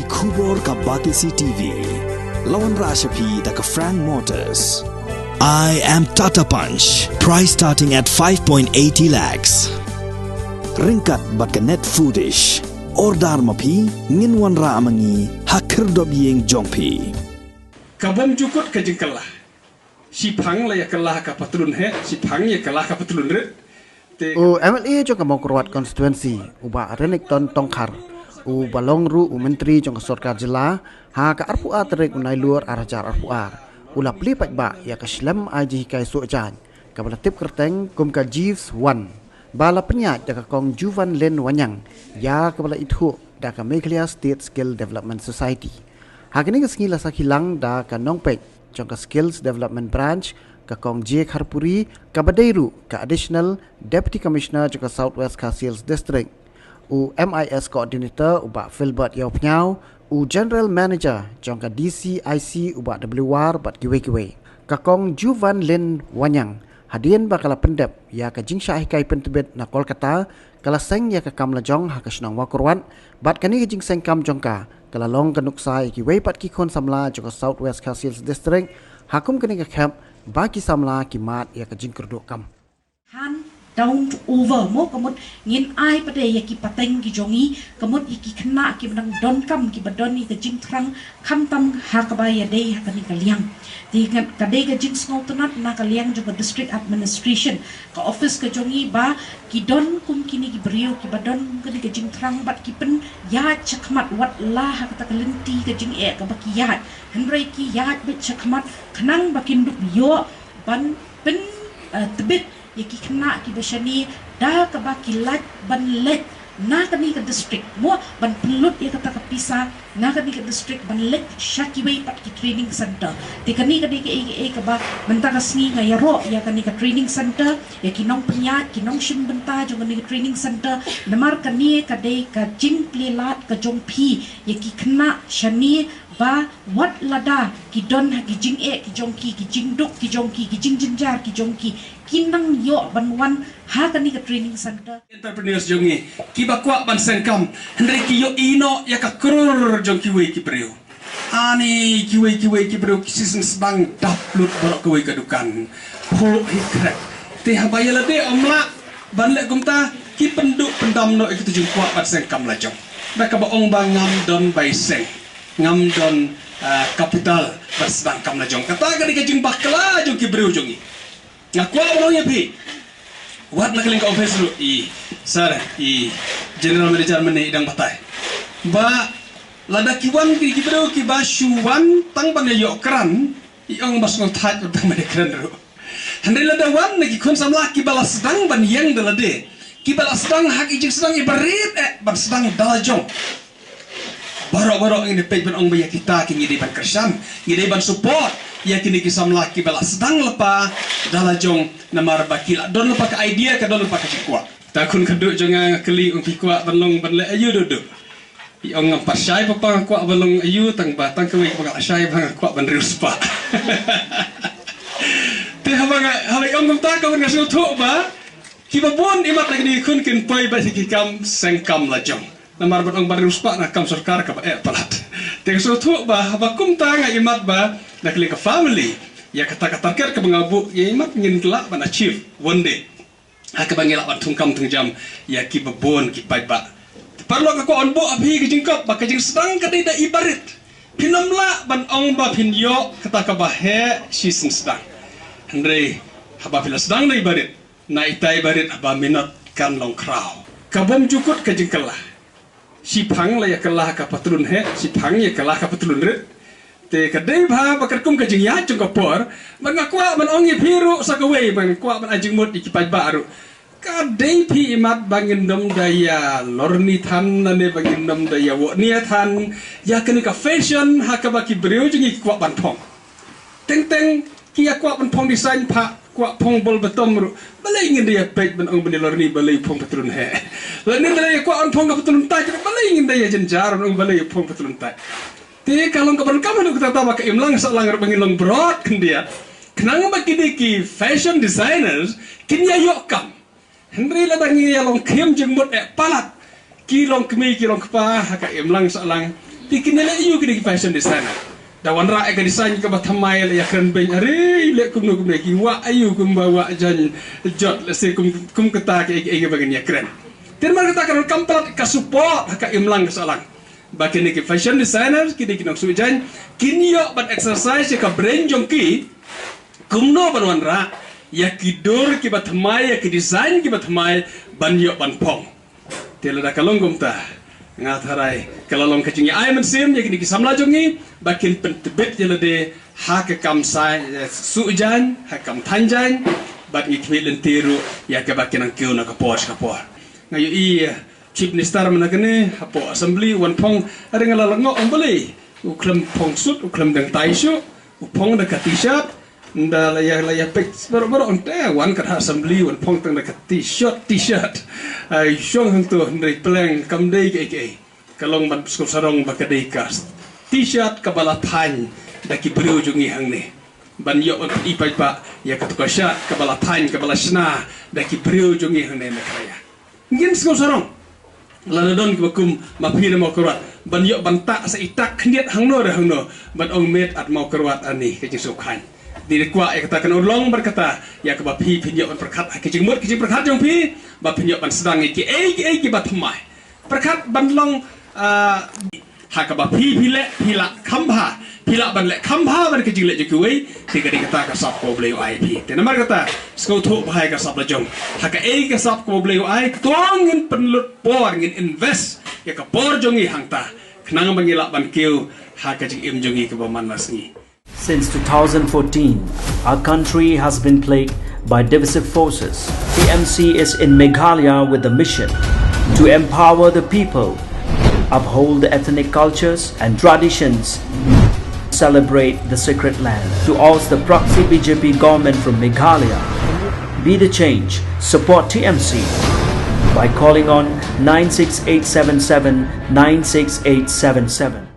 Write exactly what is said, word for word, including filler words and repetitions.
Khubor ka Batesi T V. La wanrah sha phi da ka Frank Motors. I am Tata Punch. Price starting at five point eighty lakhs. Ryngkat bad ka Net Foodish. Order ma phi, ngin wanrah ma ngi ha khyrdop ïing jong phi. Ka bym ju kut ka jingkylla. Shiphang la ïa kylla ka patlun heh, shiphang ïa kylla ka patlun rit. Te U M L A jong ka Mawkyrwat constituency, u Bah Renikton Tongkhar, u ba long ruh u myntri jong ka sorkar jylla, ha ka arphew ar tarik u Nailur ar hajar arphew ar, u la plie paidbah ïa ka shlem ai jinghikai suh jaiñ kaba la tip kyrteng kum ka Jeeves One, ba la pynïaid da ka Kong Juvan Lin Wanyang, ïa kaba la ithuh da ka Meghalaya State Skill Development Society. Ha kane ka sngi la sakhi lang da ka nongpeit jong ka Skills Development Branch, ka Kong J Kharpuri, kaba dei ruh ka Additional Deputy Commissioner jong ka South West Khasi Hills District, u M I S Coordinator u Bah Philbert Ïawphniaw, u General Manager jong ka D C I C u Bah W War bad kiwei kiwei. Ka Kong Juvan Lin Wanyang, hadien ba ka la pyndep ïa ka jingshah hikai pyntbit na Kolkata, ka la seng ïa ka kam lajong ha ka shnong Mawkyrwat, bad kane ka jingseng kam jong ka, ka la long ka nuksa ïa kiwei pat ki khun samla jong ka South West Khasi Hills District, ha kum kane ka khep, ba ki samla ki mad ïa ka jingkyrduh kam. Hand down to over, mo, ka mut ngin ai pat ïa ki pateng ki jong ngi, ka mut ïa ki khynnah kiba dang donkam, kiba don ïa ka jingthrang, khamtam ha kaba ïadei ha kane ka liang. Te ka, ka dei ka jingsngewtynnat na ka liang jong ka District Administration, ka office ka jong ngi, ba ki don kum kine ki briew kiba don kane ka jingthrang bad ki pynïaid shakhmat wat la ha kata ka lynti ka jingeh kaba ki ïaid. Hynrei ki ïaid beit shakhmat khnang ba kin dup ïoh ban pyn, eh, tbit ïa ki khynnah kiba shane da kaba ki lait ban leit na kane ka district, mo, ban pynlut ïa kata ka pisa na kane ka district ban leit sha kiwei pat ki training center. Te kane ka dei kaei kaei kaba mynta ka sngi nga ïaroh ïa kane ka training center, ïa ki nongpynïaid, ki nongshim bynta jong kane ka training center, namar kane ka dei ka jingplie lad ka jong phi ïa ki khynnah shane, ba wat lada ki don ha ki jingeh ki jong ki, ki jingduk ki jong ki, ki jingjynjar ki jong ki, kin nang ïoh ban wan ha kane ka training center. Entrepreneurs jong ngi kiba kwah ban seng kam, hynrei ki ïohi noh ïa ka krur jong kiwei ki briew. Ani, kiwei kiwei ki briew ki shisien sdang dap lut baroh kawei ka dukan. Phuh hi krek. Te haba ïa lade ym lah ban leh kumta, ki pynduh pyndam noh ïa kita jingkwah ban seng kam lajong. Da kaba ong ba ngam don bai seng, ngam don, ah, capital ban sdang kam lajong. Kata ka dei ka jingbakla jong ki briew jong ngi. Nga kwah ban ong ïa phi, wat na ka liang ka office ruh, i sir, i general manager mynne i dang batai ba lada ki wan ki, ki briew kiba shu wan tang ban ïoh kren, i ong ba sngewthait ban tang ban ïoh kren ruh. Hynrei lada wan na ki khun samla kiba la sdang ban ïeng da lade, kiba la sdang ha ki jingsdang iba rit eh ban sdang da lajong. Baroh baroh ngin ïa peit ban ong ba ïa kita ki ngi dei ban kyrshan, ngi dei ban support ïa kine ki samla kiba la sdang lypa da lajong, namar ba ki la don lypa ka idea, ka don lypa ka jingkwah. Ta khun kynduh jong nga, nga kylli, ong, phi kwah ban long ban leh aïu, Duh Duh? I ong, ngam pat shai papa nga kwah ban long aïu, tang ba tang kawei kaba nga la shai ba nga kwah ban riewspah. Te haba nga, haba i ong kumta, ka mut nga sngewthuh ba kiba bun imat na kine ki khun kin poi beit ha ki kam seng kam lajong. Namar ban ong ban riewspah na kam sorkar kaba eh palat. Te nga sngewthuh ba haba kumta nga imat ba na ka liang ka family, ïa kata ka target kaba nga buh, ïa imat ngin lah ban achieve one day. Ha kaba ngi lah ban thung kam thung jam ïa kiba bun ki paidbah. Te paralok, nga kwah ban buh ha phi ka jingkop ba ka jingsdang ka dei da iba rit. Phin ym lah ban ong ba phin ïoh kata kaba heh shisien sdang. Hynrei haba phi la sdang da iba rit, na itai iba rit haba minot kan long khraw. Ka bym ju kut ka jingkylla. Shiphang la ïa kylla ka patlun heh, shiphang ïa kylla ka patlun rit. Te ka dei bha ba katkum ka jingïaid jong ka por, ba nga kwah ban ong ïa phi ruh sa kawei, ba nga kwah ban ai jingmut ïa ki paidbah ruh. Ka dei phi imat ba ngin ym da ïa lorni than, lane ba ngin ym da ïa wohnia than ïa kane ka fashion ha kaba ki briew jong ngi ki kwah ban phong. Teng teng ki ïa kwah ban phong design pha, kwah phong bol betom ruh. Balei ngin da ïa peit ban ong ban ïa lorni, balei phong patlun heh? Lane balei ïa kwah ban phong ka patlun tight ruh, balei ngin da ïa jynjar ban ong balei ïa phong patlun tight? Te ka long kaba donkam haduh katta ba ka imlang sahlang ruh ba ngin long broad khyndiat. Khnang ba kine ki fashion designers kin ïa ïoh kam. Hynrei lada ngi ïa long khim jingmut eh palat, ki long kmie ki long kpa ha ka imlang sahlang, Te kine leh aiu kine ki fashion designer? Da wanrah ïa ka design kaba thymmai leh ïakren beiñ, are leh kumno kumno, ki wah aiu kumba wah jaiñ jot, lehse kum, kum kata kiei kiei kiba ngin ïakren. Te namar kata ka donkam palat ka support ha ka imlang ka sahlang. Ba kine ki fashion designer, kine ki nongsuh jaiñ, kin ïoh ban exercise ïa ka brain jong ki, kumno ban wanrah ïa ki dur kiba thymmai, ïa ki design kiba thymmai ban ïoh ban phong. Te lada ka long kumta, nga tharai ka la long ka jingïa-ai mynsiem ïa kine ki samla jong ngi ba kin pyntbit ïa lade ha ka kam sa, eh, suh jaiñ, ha ka kam thaiñ jaiñ, bad ngi khmih lynti ruh ïa kaba kin nang kiew na ka por sha ka por. Nga ïohi, eh, Chief Minister mynta kane hapoh Assembly u wan phong, hynrei nga la lyngngoh, ong balei u khlem phong suit, u khlem dang tai shuh, u phong da ka T-shirt. Nda la ïa, la ïa peit baroh baroh, ong te wan kat ha Assembly wan phong tang da ka T-shirt, T-shirt. Ai shong hangto, hynrei pleng kam dei kaei kaei. Ka long ban sngewsih sarong ba ka dei ka T-shirt kaba la thaiñ da ki briew jong ngi hangne. Ban ïoh ban pyni paidbah ïa kato ka shirt kaba la thaiñ, kaba la shna da ki briew jong ngi hangne Meghalaya. Ngin sngewsih sarong. Lada don kiba kum ma phi na Mawkyrwat ban ïoh ban tah sa i tak khyndiat hangno re hangno, ban ong met at Mawkyrwat ani ka jingsngewkhan. Te kwah ïa kata kan urlong bad kata ïa kaba phi phin ïoh ban pyrkhat ha ki jingmut ki jingpyrkhat jong phi, ba phin ïoh ban sdang ïa kiei kiei kiba thymmai. Pyrkhat ban long, ah, ha kaba phi phi leh, phi lah kham bha, phi lah ban leh kham bha ban ka jingleh jong kiwei. Te ka dei kata ka sap kaba U Blei u ai phi. Te namar kata, sngewthuh bha ïa ka sap la jong. Ha kaei ka sap kaba U Blei u ai, to ngin pynlut por, ngin invest ïa ka por jong ngi hangta, khnang ba ngi lah ban kiew ha ka jingim jong ngi kaba man la sngi. Since two thousand fourteen, our country has been plagued by divisive forces. T M C is in Meghalaya with the mission to empower the people, uphold the ethnic cultures and traditions, celebrate the sacred land. To oust the proxy B J P government from Meghalaya, be the change, support T M C by calling on nine six eight seven seven nine six eight seven seven.